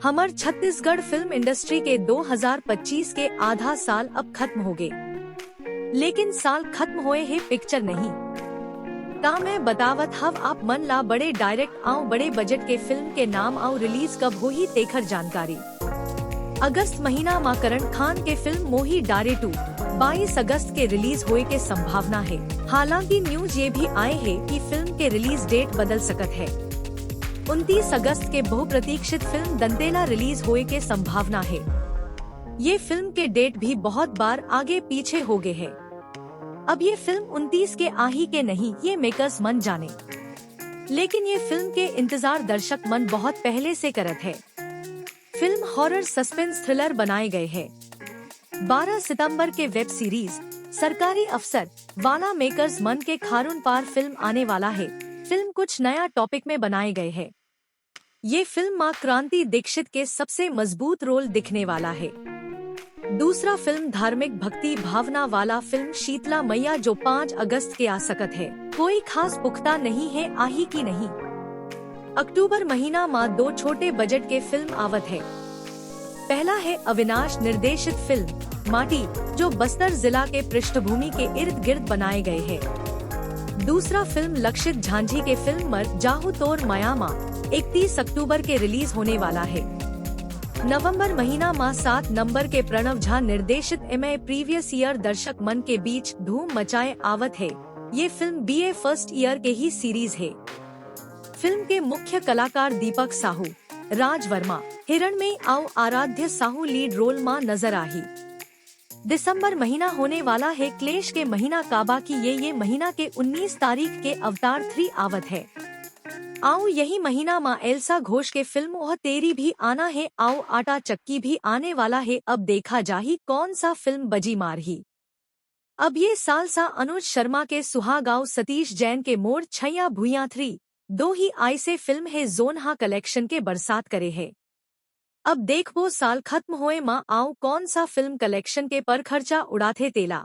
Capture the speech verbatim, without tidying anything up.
हमर Chhattisgarh film industry के दो हज़ार पच्चीस के आधा साल अब खत्म होगे, लेकिन साल खत्म होए हे पिक्चर नहीं। का मैं बतावत हव आप मन ला बड़े डायरेक्ट अउ बड़े बजट के फिल्म के नाम अउ रिलीज कब होही तेखर जानकारी। अगस्त महीना मा करण खान के फिल्म मोही डारे टू बाईस अगस्त के रिलीज होए के संभावना हे। हालांकि न्यूज ये भी आए हे कि फिल्म के रिलीज डेट बदल सकत हे। उनतीस अगस्त के बहुप्रतीक्षित फिल्म दंतेला रिलीज होए के संभावना हे। ये फिल्म के डेट भी बहुत बार आगे पीछे होगे हे। अब ये फिल्म उनतीस के आही के नहीं, ये मेकर्स मन जाने, लेकिन ये फिल्म के इंतजार दर्शक मन बहुत पहले से करत हे। फिल्म हॉरर सस्पेंस थ्रिलर बनाए गए हे। बारह सितंबर के वेब सीरीज सरकारी अफसर वाला मेकर्स मन के खारून पार फिल्म आने वाला हे। फिल्म कुछ नया टॉपिक में बनाए गए हे। ये फिल्म मां क्रांति दीक्षित के सबसे मजबूत रोल दिखने वाला हे। दूसरा फिल्म धार्मिक भक्ति भावना वाला फिल्म शीतला मैया जो पाँच अगस्त के आ सकत हे। कोई खास पुख्ता नहीं हे आही कि नहीं। अक्टूबर महीना मां दो छोटे बजट के फिल्म आवत हे। पहला हे अविनाश निर्देशित फिल्म माटी, जो बस्तर जिला के पृष्ठभूमि के इर्द गिर्द बनाए गए हे। दूसरा फिल्म लक्षित झांझी के फिल्म मर जाहू तोर मया मा इकतीस अक्टूबर के रिलीज होने वाला हे। नवंबर महीना मा सात नंबर के प्रणव झा निर्देशित एमए प्रीवियस ईयर दर्शक मन के बीच धूम मचाए आवत हे। ये फिल्म बीए फर्स्ट ईयर के ही सीरीज हे। फिल्म के मुख्य कलाकार दीपक साहू, राज वर्मा, हिरणमयी अउ आराध्य साहू लीड रोल मा नजर आही। दिसंबर महीना होने वाला हे क्लेश के महीना, काबा कि ये ये महीना के उन्नीस तारीख के अवतार थ्री आवत हे। अउ यही महीना मा एल्सा घोष के फिल्म ओह तेरी भी आना हे अउ आटा चक्की भी आने वाला हे। अब देखा जाही कौन सा फिल्म बजी मारही। अब ये साल सा अनुज शर्मा के सुहाग अउ सतीश जैन के मोर छैया भुइयां थ्री, दो ही आइसे फिल्म हे जोन हा कलेक्शन के बरसात करे हे। अब देखबो साल खत्म होए मा अउ कौन सा फिल्म कलेक्शन के पर खर्चा उड़ाथे तेला।